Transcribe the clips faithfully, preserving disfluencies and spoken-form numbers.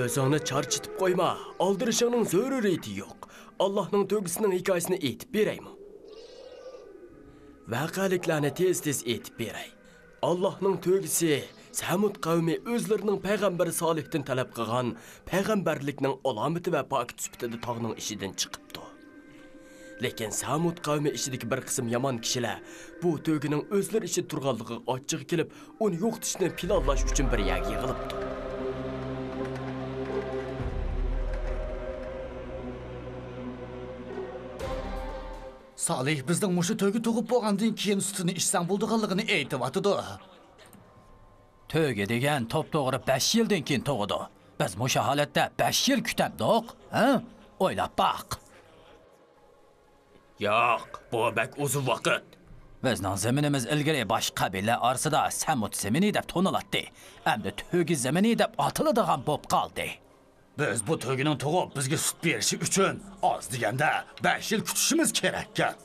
ئۆزۈڭنى چارچىتىپ قويما، ئالدىرىشىڭنىڭ زۆرۈرىيىتى يوق. ئاللاھنىڭ تۆگىسىنىڭ ھېكايىسىنى ئېيتىپ بېرەيمۇ؟ ۋەقەلىكلەرنى تېز-تېز ئېيتىپ بېرەي. ئاللاھنىڭ تۆگىسى سەمۇد قەۋمى ئۆزلىرىنىڭ پەيغەمبىرى سالىھتىن تەلەپ قىلغان پەيغەمبەرلىكنىڭ ئالامىتى ۋە پاكىتى سۈپىتىدە تاغنىڭ ئىچىدىن چىقىپتۇ. لېكىن سەمۇد قەۋمى ئىچىدىكى بىر قىسىم يامان كىشىلەر بۇ تۆگىنىڭ ئۆزلىرى ئىچىدە تۇرغانلىقىغا ئاچچىقى كېلىپ، ئۇنى يوقىتىشنى پىلانلاش ئۈچۈن بىر يەرگە يىغىلىپتۇ. سالىھ بىزنىڭ مۇشۇ تۆگە تۇغۇپ بولغاندىن كېيىن سۈتىنى ئىچسەڭ بولىدىغانلىقىنى ئېيتىۋاتىدۇ. تۆگە دېگەن توپتوغرا بەش يىلدىن كېيىن تۇغىدۇ. بىز مۇشۇ ھالەتتە بەش يىل كۈتەمدۇق؟ ھە؟ ئويلاپ باق. ياق، بۇ بەك ئۇزۇن ۋاقىت. بىزنىڭ زېمىنىمىز ئىلگىرى باشقا قەبىلىلەر ئارىسىدا سەمۇت زېمىنى دەپ تونۇلاتتى. ئەمدى تۆگە زېمىنى دەپ ئاتىلىدىغان بولۇپ قالدى. بىز بۇ تۆگىنىڭ تۇغۇپ بىزگە سۈت بېرىشى ئۈچۈن ئاز دېگەندە بەش يىل كۈتۈشىمىز كېرەككەن.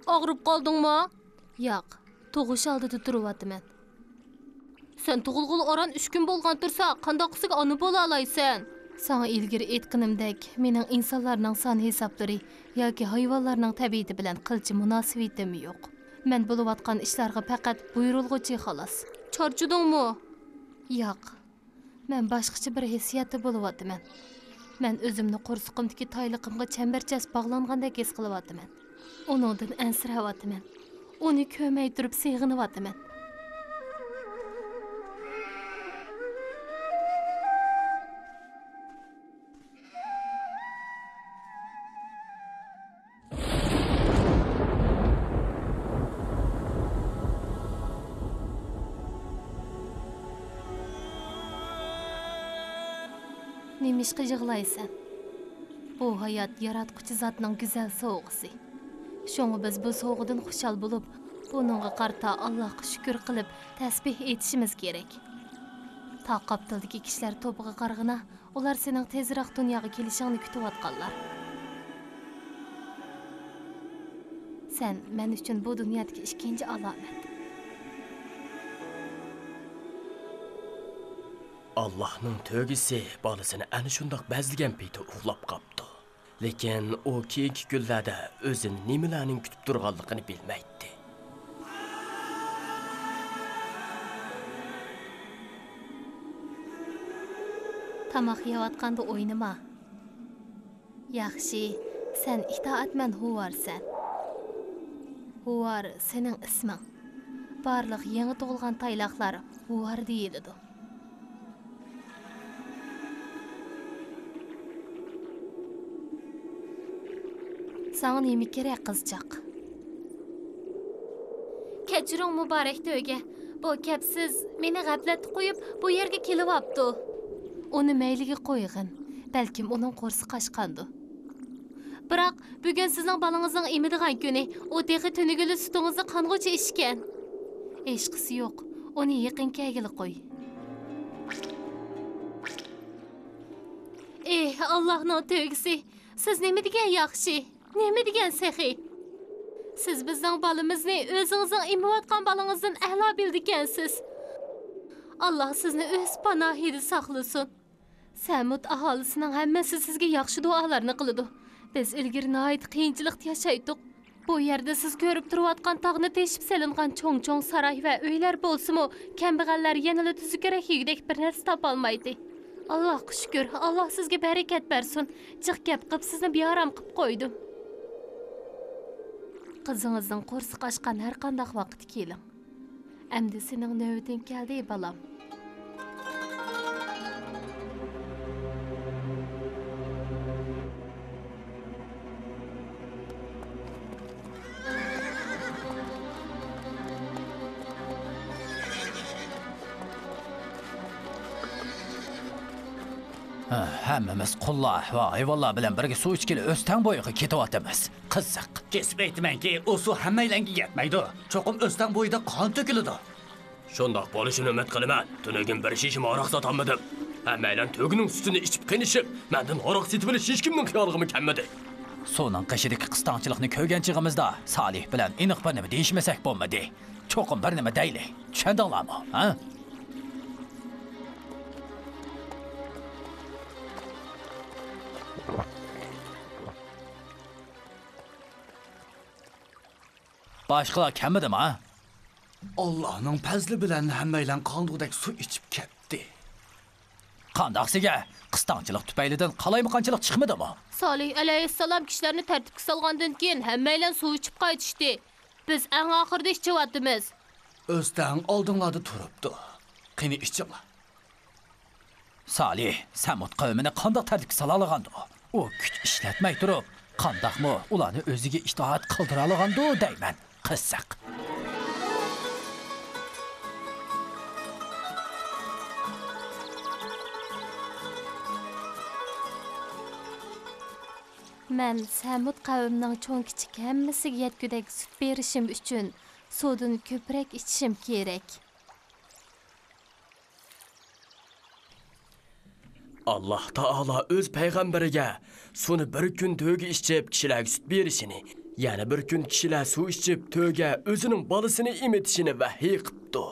ئاغرىپ قالدىڭمۇ؟ ياق، تۇغۇش ئالدىدا تۇرۇۋاتىمەن. سەن تۇغۇلغىلى ئاران ئۈچ كۈن بولغان تۇرسا، قانداق قىسىگە ئانا بولالايسەن؟ ساڭا ئىلگىرى ئېيتقىنىمدەك، مېنىڭ ئىنسانلارنىڭ سان ھېسابلىرى ياكى ھايۋانلارنىڭ تەبىئىتى بىلەن قىلچە مۇناسىۋىتىم يوق. مەن بولۇۋاتقان ئىشلارغا پەقەت بۇيرۇلغۇچى خالاس. چارچىدىڭمۇ؟ ياق. مەن باشقىچە بىر ھېسسىياتتا بولۇۋاتىمەن. مەن ئۆزۈمنى قورسىقىمدىكى تايلىقىمغا چەمبەرچاس باغلانغاندەك ھېس قىلىۋاتىمەن. ئۇنىڭدىن ئەنسىرەۋاتىمەن. ئۇنى كۆرمەي تۇرۇپ سېغىنىۋاتىمەن. نېمىشقا يىغلايسەن؟ بۇ ھايات ياراتقۇچى زاتنىڭ گۈزەل سوۋغىسى. شۇڭا بىز بۇ سوۋغىدىن خۇشال بولۇپ، بۇنىڭغا قارىتا ئاللاھقا شۈكۈر قىلىپ، تەسبىھ ئېيتىشىمىز كېرەك. تا قاپتىلدىكى كىشىلەر توپىغا قارىغىنا، ئۇلار سېنىڭ تېزراق دۇنياغا كېلىشىڭنى كۈتۈۋاتقانلار. سەن مەن ئۈچۈن بۇ دۇنيادىكى ئىككىنچى ئالامەت. ئاللاھنىڭ تۆگىسى بالىسىنى ئەنە شۇنداق بەزلىگەن پېتى ئۇخلاپ قاپتۇ. لېكىن ئۇ كېيىنكى كۈنلەردە ئۆزىنى نېمىلەرنىڭ كۈتۈپ تۇرغانلىقىنى بىلمەيتتى. تاماق يەۋاتقاندا ئوينىما. ياخشى، سەن ئىتائەتمەن ھۇۋارسەن. ھۇۋار سېنىڭ ئىسمىڭ. بارلىق يېڭى تۇغۇلغان تايلاقلار ھۇۋار دېيىلىدۇ. ساڭا نېمە كېرەك، قىزچاق؟ كەچۈرۈڭ، مۇبارەك تۆگە. بۇ كەپسىز مېنى غەپلەتتە قويۇپ، بۇ يەرگە كېلىۋاپتۇ. ئۇنى مەيلىگە قويغىن. بەلكىم ئۇنىڭ قورسىقى ئاچقاندۇ. بىراق، بۈگۈن سىزنىڭ بالىڭىزنىڭ ئېمىدىغان كۈنى. ئۇ تېخى تۈنۈگۈنلا سۈتىڭىزنى قانغۇچە ئىچكەن. ھېچقىسى يوق. ئۇنى يېقىن كەلگىلى قوي. ئېھ، ئاللاھنىڭ تۆگىسى! سىز نېمە دېگەن ياخشى! نېمە دېگەن سېخىي! سىز بىزنىڭ بالىمىزنى ئۆزىڭىزنىڭ ئېمىۋاتقان بالىڭىزدىن ئەلا بىلىدىكەنسىز. ئاللاھ سىزنى ئۆز پاناھىدا ساقلىسۇن. سەمۇد ئاھالىسىنىڭ ھەممىسى سىزگە ياخشى دۇئالارنى قىلىدۇ. بىز ئىلگىرى ناھايىتى قىيىنچىلىقتا ياشايتتۇق. بۇ يەردە سىز كۆرۈپ تۇرۇۋاتقان تاغنى تېشىپ سېلىنغان چوڭ-چوڭ ساراي ۋە ئۆيلەر بولسىمۇ، كەمبەغەللەر يەنىلا تۈزۈكرەك يېگۈدەك بىر نەرسە تاپالمايتتى. ئاللاھقا شۈكۈر، ئاللاھ سىزگە بەرىكەت بەرسۇن. جىق گەپ قىپ سىزنى بىئارام قىپ قويدۇم. قىزىڭىزنىڭ قورسىقى ئاچقان ھەرقانداق ۋاقىتتا كېلىڭ. ئەمدى سېنىڭ نۆۋىتىڭ كەلدى، بالام. ھە، ھەممىمىز قۇللار ۋە ھايۋانلار بىلەن بىرگە سۇ ئىچكىلى ئۆستەڭ بويىغا كېتىۋاتىمىز. قىزىق. كېسىپ ئېيتىمەنكى، ئۇ سۇ ھەممەيلەنگە يەتمەيدۇ. چوقۇم ئۆستەڭ بويىدا قان تۆكۈلىدۇ. شۇنداق بولۇشىنى ئۈمىد قىلىمەن. تۈنۈگۈن بىر شىشىمۇ ھاراق ساتالمىدىم. ھەممەيلەن تۆگىنىڭ سۈتىنى ئىچىپ قېنىشىپ، مەندىن ھاراق سېتىۋېلىش ھېچكىمنىڭ خىيالىغىمۇ كەلمىدى. سۇنىڭ قېشىدىكى قىستاڭچىلىقنى كۆرگەن چېغىمىزدا سالىھ بىلەن ئېنىق بىر نېمە دېيىشمىسەك بولمىدى. چوقۇم بىر نېمە دەيلى. چۈشەندىڭلارمۇ؟ ھە؟ باشقىلار كەلمىدىما؟ ئاللانىڭ پەزلى بىلەن ھەممەيلەن قاندۇقدەك سۇ ئىچىپ كەتتى. قانداق سىگە؟ قىستاڭچىلىق تۈپەيلىدىن قالايمىقانچىلىق چىقمىدىمۇ؟ سالىھ ئەلەيھىسسالام كىشىلەرنى تەرتىپكە سالغاندىن كېيىن، ھەممەيلەن سۇ ئىچىپ قايتىشتى. بىز ئەڭ ئاخىرىدا ئىچىۋاتىمىز. ئۆستەڭ ئالدىڭلاردا تۇرۇپتۇ. قېنى ئىچىڭلار. سالىھ، سەمۇد قەۋمىنى قانداق تەرتىپكە سالالىغاندۇ؟ ئۇ كۈچ ئىشلەتمەي تۇرۇپ، قانداقمۇ ئۇلارنى ئۆزىگە ئىتائەت قىلدۇرالىغاندۇ دەيمەن. قىزىق. مەن سەمۇد قەۋمىنىڭ چوڭ-كىچىك ھەممىسىگە يەتكۈدەك سۈت بېرىشىم ئۈچۈن، سۇدىن كۆپرەك ئىچىشىم كېرەك. ئاللا تائالا ئۆز پەيغەمبىرىگە سۇنى بىر كۈن تۆگە ئىچىپ، كىشىلەرگە سۈت بېرىشىنى، يەنە بىر كۈن كىشىلەر سۇ ئىچىپ، تۆگە ئۆزىنىڭ بالىسىنى ئېمىتىشىنى ۋەھىي قىپتۇ.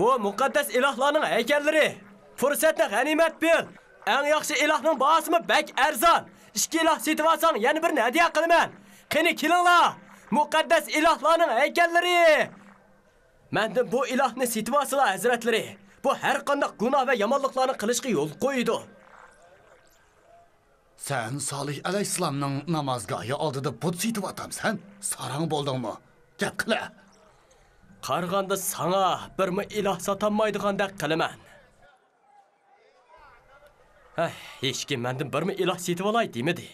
بۇ مۇقەددەس ئىلاھلارنىڭ ھەيكەللىرى. پۇرسەتنى غەنىيمەت بىل. ئەڭ ياخشى ئىلاھنىڭ باھاسىمۇ بەك ئەرزان. ئىككى ئىلاھ سېتىۋالساڭ، يەنە بىرنى ھەدىيە قىلىمەن. قېنى، كېلىڭلار! مۇقەددەس ئىلاھلارنىڭ ھەيكەللىرى! مەندىن بۇ ئىلاھنى سېتىۋالسىلا، ھەزرەتلىرى. بۇ ھەر قانداق گۇناھ ۋە يامانلىقلارنى قىلىشقا يول قويىدۇ. سەن سالىھ ئەلەيھىسسالامنىڭ نامازگاھى ئالدىدا بۇت سېتىۋاتامسەن؟ ساراڭ بولدۇڭمۇ؟ گەپ قىلە! قارىغاندا ساڭا بىرمۇ ئىلاھ ساتالمايدىغاندەك قىلىمەن. ھەي، ھېچكىم مەندىن بىرمۇ ئىلاھ سېتىۋالاي دېمىدى.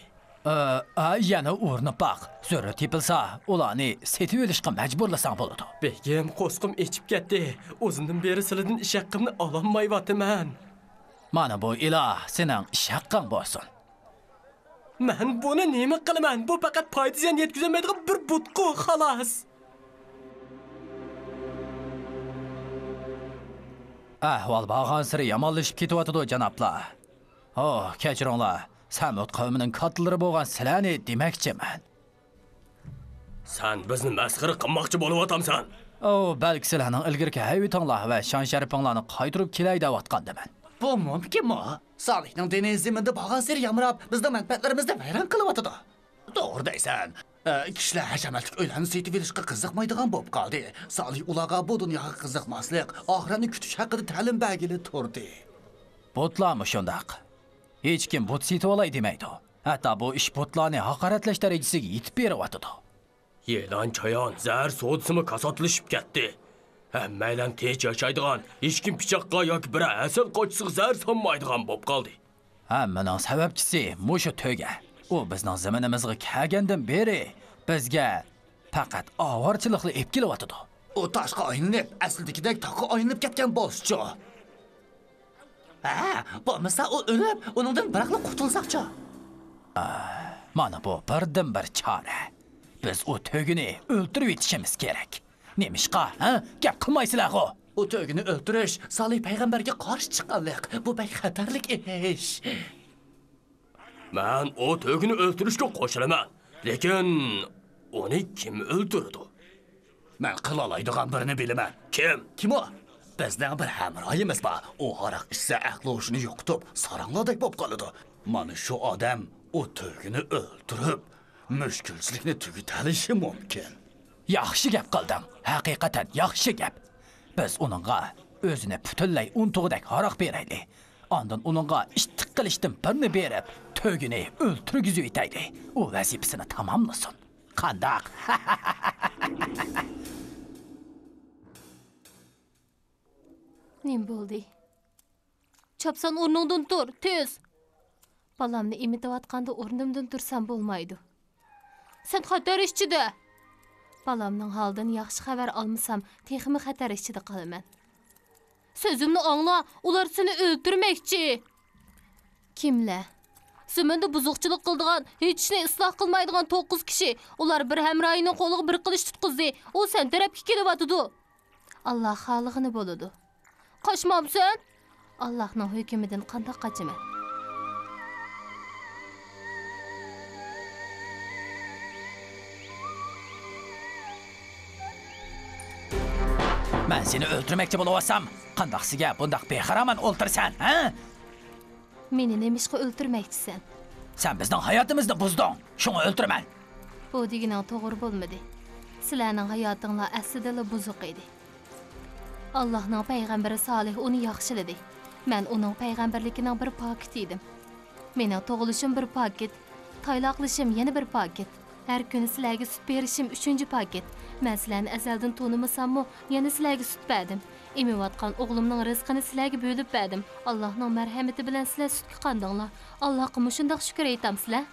ئە، ئە، يەنە ئۇرۇنۇپ باق. زۆرۈر تېپىلسا، ئۇلارنى سېتىۋېلىشقا مەجبۇرلىساڭ بولىدۇ. بېگىم، قورسىقىم ئېچىپ كەتتى. ئۇزۇندىن بېرى سىلىدىن ئىش ھەققىمنى ئالالمايۋاتىمەن. مانا بۇ ئىلاھ سېنىڭ ئىش ھەققىڭ بولسۇن. مەن بۇنى نېمە قىلىمەن؟ بۇ پەقەت پايدا زىيان يەتكۈزەلمەيدىغان بىر بۇتقۇ، خالاس. ئەھۋال بارغانسېرى يامانلىشىپ كېتىۋاتىدۇ، جانابلار. ئوھ، كەچۈرۈڭلار، سەمۇد قەۋمىنىڭ كاتتىلىرى بولغان سىلەرنى دېمەكچىمەن. سەن بىزنى مەسخىرە قىلماقچى بولۇۋاتامسەن؟ ئوۋ، بەلكى سىلەرنىڭ ئىلگىرىكى ھەيۋىتىڭلار ۋە شان-شەرىپىڭلارنى قايتۇرۇپ كېلەي دەۋاتقاندىمەن. بۇ مۇمكىنمۇ؟ سالىھنىڭ دىنى زېمىندا بارغانسېرى يامراپ، بىزنىڭ مەنپەئەتلىرىمىزنى ۋەيران قىلىۋاتىدۇ. توغرا دەيسەن. ئە، كىشىلەر ھەشەمەتلىك ئۆيلەرنى سېتىۋېلىشقا قىزىقمايدىغان بولۇپ قالدى. سالىھ ئۇلارغا بۇ دۇنياغا قىزىقماسلىق، ئاخىرەتنى كۈتۈش ھەققىدە تەلىم بەرگىلى تۇردى. بۇتلارمۇ شۇنداق. ھېچكىم بۇت سېتىۋالاي دېمەيدۇ. ھەتتا بۇ ئىش بۇتلارنى ھاقارەتلەش دەرىجىسىگە يېتىپ بېرىۋاتىدۇ. يىلان، چايان، زەھەر سودىسىمۇ كاساتلىشىپ كەتتى. ھەممەيلەن تىنچ ياشايدىغان، ھېچكىم پىچاققا ياكى بىرەر ھەسەل قاچىسىغا زەھەر سالمايدىغان بولۇپ قالدى. ھەممىنىڭ سەۋەبچىسى مۇشۇ تۆگە. ئۇ بىزنىڭ زېمىنىمىزغا كەلگەندىن بېرى بىزگە پەقەت ئاۋارىچىلىقلا ئېلىپ كېلىۋاتىدۇ. ئۇ تاشقا ئايلىنىپ، ئەسلىدىكىدەك تاغقا ئايلىنىپ كەتكەن بولسىچۇ؟ ھە، بولمىسا ئۇ ئۆلۈپ، ئۇنىڭدىن بىراقلا قۇتۇلساقچۇ؟ مانا بۇ بىردىنبىر چارە. بىز ئۇ تۆگىنى ئۆلتۈرۈۋېتىشىمىز كېرەك. نېمىشقا، ھە؟ گەپ قىلمايسىلەرغۇ؟ ئۇ تۆگىنى ئۆلتۈرۈش سالىھ پەيغەمبەرگە قارشى چىققانلىق. بۇ بەك خەتەرلىك ئىش. مەن ئۇ تۆگىنى ئۆلتۈرۈشكە قوشۇلىمەن. لېكىن ئۇنى كىم ئۆلتۈرىدۇ؟ مەن قىلالايدىغان بىرىنى بىلىمەن. كىم؟ كىم ئۇ؟ بىزنىڭ بىر ھەمراھىمىز بار. ئۇ ھاراق ئىچسە، ئەقلى ھوشىنى يوقىتىپ، ساراڭلاردەك بولۇپ قالىدۇ. مانا شۇ ئادەم ئۇ تۆگىنى ئۆلتۈرۈپ، مۈشكۈلچىلىكنى تۈگىتەلىشى مۇمكىن. ياخشى گەپ قىلدىڭ. ھەقىقەتەن ياخشى گەپ. بىز ئۇنىڭغا ئۆزىنى پۈتۈنلەي ئۇنتۇغۇدەك ھاراق بېرەيلى. ئاندىن ئۇنىڭغا ئىتتىق قىلىشتىن بىرنى بېرىپ، تۆگىنى ئۆلتۈرگۈزۈۋېتەيلى. ئۇ ۋەزىپىسىنى تاماملىسۇن. قانداق؟ نېمە بولدى؟ چاپسان ئورنۇڭدىن تۇر، تېز! بالامنى ئېمىتىۋاتقاندا ئورنۇمدىن تۇرسام بولمايدۇ. سەن خەتەر ئىچىدە! بالامنىڭ ھالىدىن ياخشى خەۋەر ئالمىسام، تېخىمۇ خەتەر ئىچىدە قالىمەن. سۆزۈمنى ئاڭلا، ئۇلار سېنى ئۆلتۈرمەكچى. كىملەر؟ زېمىندا بۇزۇقچىلىق قىلىدىغان، ھېچ ئىشنى ئىسلاھ قىلمايدىغان توققۇز كىشى. ئۇلار بىر ھەمراھىنىڭ قولىغا بىر قىلىچ تۇتقۇزدى. ئۇ سەن تەرەپكە كېلىۋاتىدۇ. ئاللا خالىغىنى بولىدۇ. قاچمامسەن؟ ئاللاھنىڭ ھۆكمىدىن قانداق قاچىمەن؟ مەن سېنى ئۆلتۈرمەكچى بولۇۋاتسام، قانداق سىگە بۇنداق بىخارامان ئولتۇرىسەن، ھە؟ مېنى نېمىشقا ئۆلتۈرمەكچىسەن؟ سەن بىزنىڭ ھاياتىمىزنى بۇزدۇڭ، شۇڭا ئۆلتۈرىمەن. بۇ دېگىنىڭ توغرا بولمىدى. سىلەرنىڭ ھاياتىڭلار ئەسلىدىلا بۇزۇق ئىدى. ئاللاھنىڭ پەيغەمبىرى سالىھ ئۇنى ياخشىلىدى. مەن ئۇنىڭ پەيغەمبەرلىكىنىڭ بىر پاكىتى ئىدىم. مېنىڭ تۇغۇلۇشۇم بىر پاكىت، تايلاقلىشىم يەنە بىر پاكىت. ھەر كۈنى سىلەرگە سۈت بېرىشىم ئۈچىنچى پاكىت. مەن سىلەرنى ئەزەلدىن تونۇمىساممۇ، يەنە سىلەرگە سۈت بەردىم. ئېمىۋاتقان ئوغلۇمنىڭ رىزقىنى سىلەرگە بۆلۈپ بەردىم. ئاللاھنىڭ مەرھەمىتى بىلەن سىلەر سۈتكە قاندىڭلار. ئاللاھقا مۇشۇنداق شۈكۈر ئېيتامسىلەر؟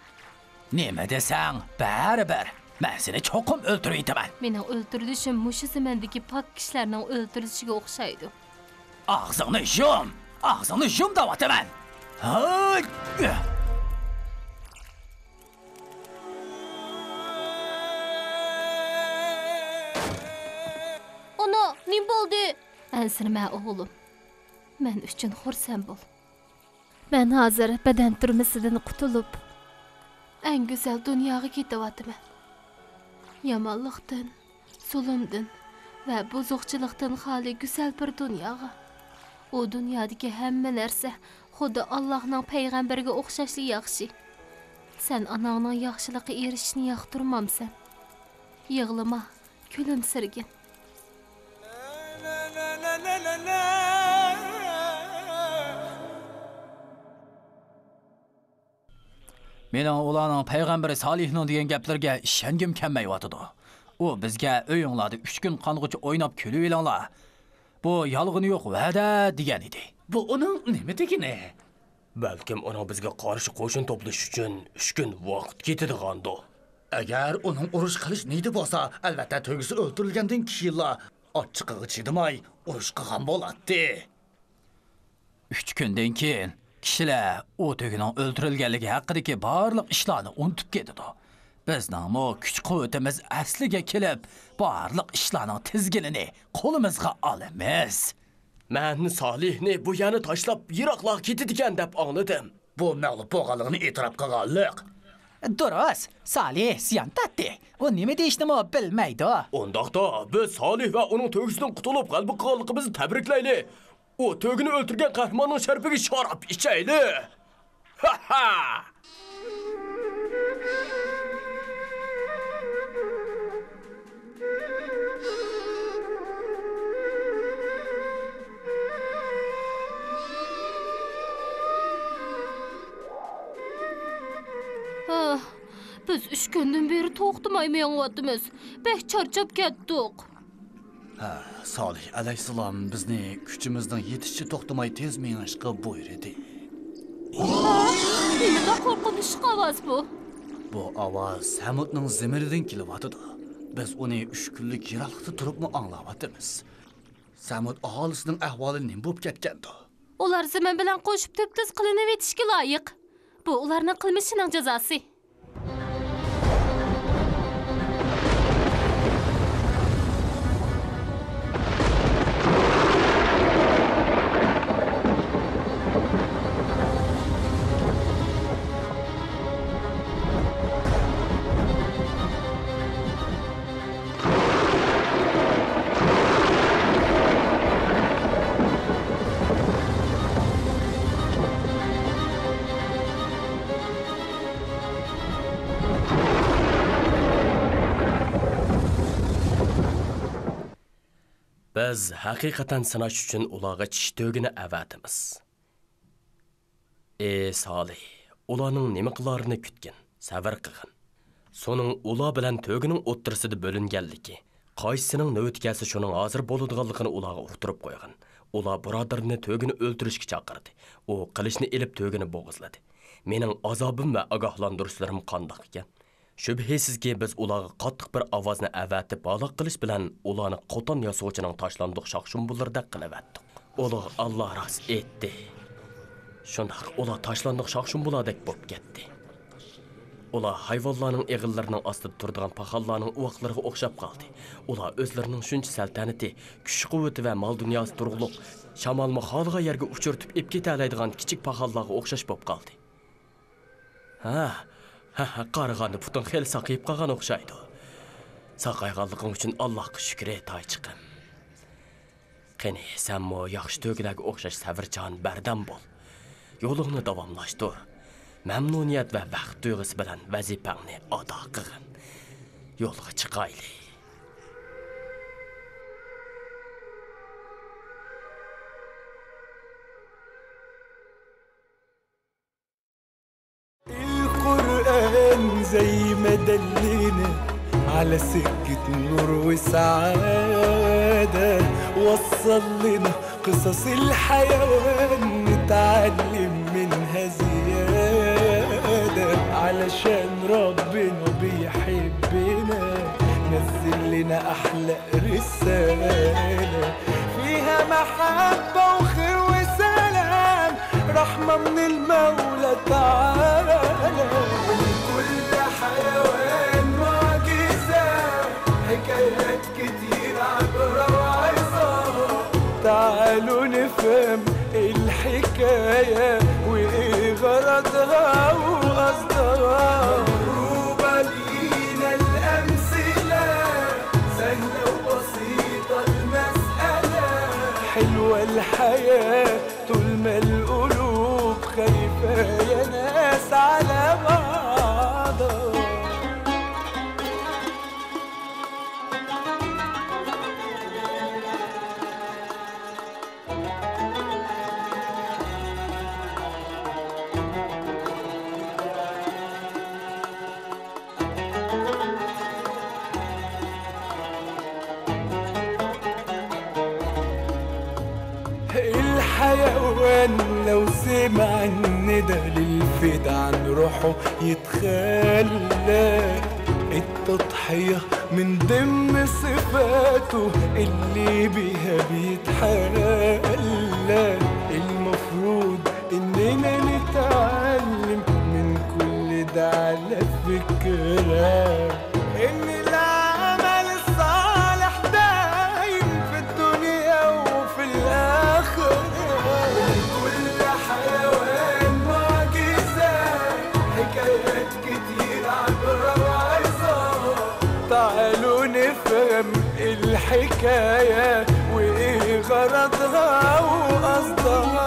نېمە دېسەڭ، بەرىبىر، مەن سېنى چوقۇم ئۆلتۈرۈۋېتىمەن. مېنىڭ ئۆلتۈرۈلۈشۈم مۇشۇ زېمىندىكى پاك كىشىلەرنىڭ ئۆلتۈرۈلۈشىگە ئوخشايدۇ. ئاغزىڭنى يۇم! ئاغزىڭنى يۇم دەۋاتىمەن! ھاي! ئانا، نېمە بولدى؟ ئەنسىرىمە، ئوغلۇم. مەن ئۈچۈن خۇرسەن بول. مەن ھازىر بەدەن تۈرمىسىدىن قۇتۇلۇپ، ئەڭ گۈزەل دۇنياغا كېتىۋاتىمەن. يامانلىقتىن، زۇلۇمدىن ۋە بۇزۇقچىلىقتىن خالىي گۈزەل بىر دۇنياغا. ئۇ دۇنيادىكى ھەممە نەرسە خۇددى ئاللاھنىڭ پەيغەمبىرىگە ئوخشاشلا ياخشى. سەن ئاناڭنىڭ ياخشىلىققا ئېرىشىشىنى ياقتۇرمامسەن؟ يىغلىما، كۈلۈمسىرىگىن. مېنىڭ ئۇلارنىڭ پەيغەمبىرى سالىھنىڭ دېگەن گەپلىرىگە ئىشەنگۈم كەلمەيۋاتىدۇ. ئۇ بىزگە ئۆيۈڭلاردا ئۈچ كۈن قانغۇچە ئويناپ كۈلۈۋېلىڭلار، بۇ يالغىنى يوق ۋەدە دېگەن ئىدى. بۇ ئۇنىڭ نېمە دېگىنى؟ بەلكىم ئۇنىڭ بىزگە قارشى قوشۇن توپلىشى ئۈچۈن ئۈچ كۈن ۋاقىت كېتىدىغاندۇ. ئەگەر ئۇنىڭ ئۇرۇش قىلىش نىيىتى بولسا، ئەلۋەتتە تۆگىسى ئۆلتۈرۈلگەندىن كېيىنلا ئاچچىقىغا چىدىماي ئۇرۇش قىلغان بولاتتى. ئۈچ كۈندىن كېيىن كىشىلەر ئۇ تۆگىنىڭ ئۆلتۈرۈلگەنلىكى ھەققىدىكى بارلىق ئىشلارنى ئۇنتۇپ كېتىدۇ. بىزنىڭمۇ كۈچ-قۇۋۋىتىمىز ئەسلىگە كېلىپ، بارلىق ئىشلارنىڭ تىزگىنىنى قولىمىزغا ئالىمىز. مەن سالىھنى بۇ يەرنى تاشلاپ يىراقلارغا كېتىدىكەن دەپ ئاڭلىدىم. بۇ مەغلۇپ بولغانلىقىنى ئېتىراپ قىلغانلىق. دۇرۇس، سالىھ زىيان تارتتى. ئۇ نېمە دېيىشنىمۇ بىلمەيدۇ. ئۇنداقتا بىز سالىھ ۋە ئۇنىڭ تۆگىسىدىن قۇتۇلۇپ غەلىبە قىلغانلىقىمىزنى تەبرىكلەيلى. ئۇ تۆگىنى ئۆلتۈرگەن قەھرىماننىڭ شەرىپىگە شاراب ئىچەيلى. ھا-ھا! ھا، بىز ئۈچ كۈندىن بېرى توختىماي مېڭىۋاتىمىز. بەك چارچاپ كەتتۇق. ھە، سالىھ ئەلەيھىسسالام بىزنى كۈچىمىزنىڭ يېتىشىچە توختىماي تېز مېڭىشقا بۇيرۇدى. ھا؟ نېمىنداق قورقۇنچلۇق ئاۋاز بۇ؟ بۇ ئاۋاز سەمۇدنىڭ زېمىنىدىن كېلىۋاتىدۇ. بىز ئۇنى ئۈچ كۈنلۈك يىراقلىقتا تۇرۇپمۇ ئاڭلاۋاتىمىز. سەمۇد ئاھالىسىنىڭ ئەھۋالى نېمە بولۇپ كەتكەندۇ؟ ئۇلار زېمىن بىلەن قوشۇپ تۈپتۈز قىلىنىۋېتىشكە لايىق. بۇ ئۇلارنىڭ قىلمىشىنىڭ جازاسى. بىز ھەقىقەتەن سىناش ئۈچۈن ئۇلارغا چىش تۆگىنى ئەۋەتىمىز. ئى سالىھ، ئۇلارنىڭ نېمە قىلارىنى كۈتكىن، سەۋر قىلغىن. سۇنىڭ ئۇلار بىلەن تۆگىنىڭ ئوتتۇرىسىدا بۆلۈنگەنلىكى، قايسىسىنىڭ نۆۋىتى كەلسە شۇنىڭ ھازىر بولىدىغانلىقىنى ئۇلارغا ئۇقتۇرۇپ قويغىن. ئۇلار بۇرادىرىنى تۆگىنى ئۆلتۈرۈشكە چاقىردى. ئۇ قىلىچنى ئېلىپ تۆگىنى بوغۇزلىدى. مېنىڭ ئازابىم ۋە ئاگاھلاندۇرۇشلىرىم قانداق ئىكەن؟ شۈبھىسىزكى، بىز ئۇلارغا قاتتىق بىر ئاۋازنى ئەۋەتىپ، ھالاك قىلىش بىلەن ئۇلارنى قوتان ياسىغۇچىنىڭ تاشلاندۇق شاخشۇمبۇللىرىدەك قىلىۋەتتۇق. ئۇلۇغ ئاللا راست ئېيتتى. شۇنداق، ئۇلار تاشلاندۇق شاخشۇمبۇلاردەك بولۇپ كەتتى. ئۇلار ھايۋانلارنىڭ ئېغىللىرىنىڭ ئاستىدا تۇرىدىغان پاخاللارنىڭ ئۇۋاقلىرىغا ئوخشاپ قالدى. ئۇلار ئۆزلىرىنىڭ شۇنچە سەلتەنىتى، كۈچ-قۇۋۋىتى ۋە مال-دۇنياسى تۇرۇقلۇق شامالمۇ خالىغان يەرگە ئۇچۇرتۇپ ئېلىپ كېتەلەيدىغان كىچىك پاخاللارغا ئوخشاش بولۇپ قالدى. ھە، ھە، ھە، قارىغاندا پۇتۇڭ خېلى ساقىيىپ قالغان ئوخشايدۇ. ساقايغانلىقىڭ ئۈچۈن ئاللاغا شۈكرى، تايچىقىم. قېنى، سەنمۇ ياخشى تۆگىلەرگە ئوخشاش سەۋرچان، بەردەم بول. يولۇڭنى داۋاملاشتۇر. مەمنۇنىيەت ۋە بەخت تۇيغۇسى بىلەن ۋەزىپەڭنى ئادا قىلغىن. يولغا چىقايلى. القرآن زي ما دلنا على سكة نور وسعادة، وصل لنا قصص الحيوان، نتعلم منها زيادة، علشان ربنا بيحبنا، نزل لنا أحلى رسالة فيها محبة وخير وسلام، رحمة من المولى تعالى. كل حيوان معجزة، حكايات كتير عبرة وعظة. تعالوا نفهم الحكاية وإيه غرضها وقصدها. مضروبة لينا الأمثلة، سهلة وبسيطة المسألة. حلوة الحياة طول ما القلوب خايفة يا ناس على بعضها. الحيوان لو سمع الندى للفدا عن روحه يتخلى. التضحية من ضمن صفاته اللي بيها بيتحلى. المفروض إننا نتعلم من كل ده على فكرة، إن العمل الصالح دايم في الدنيا وفي الآخرة. كل حيوان معجزة، حكايات كتير عبرة وعظة. تعالوا نفهم الحكاية وإيه غرضها وقصدها.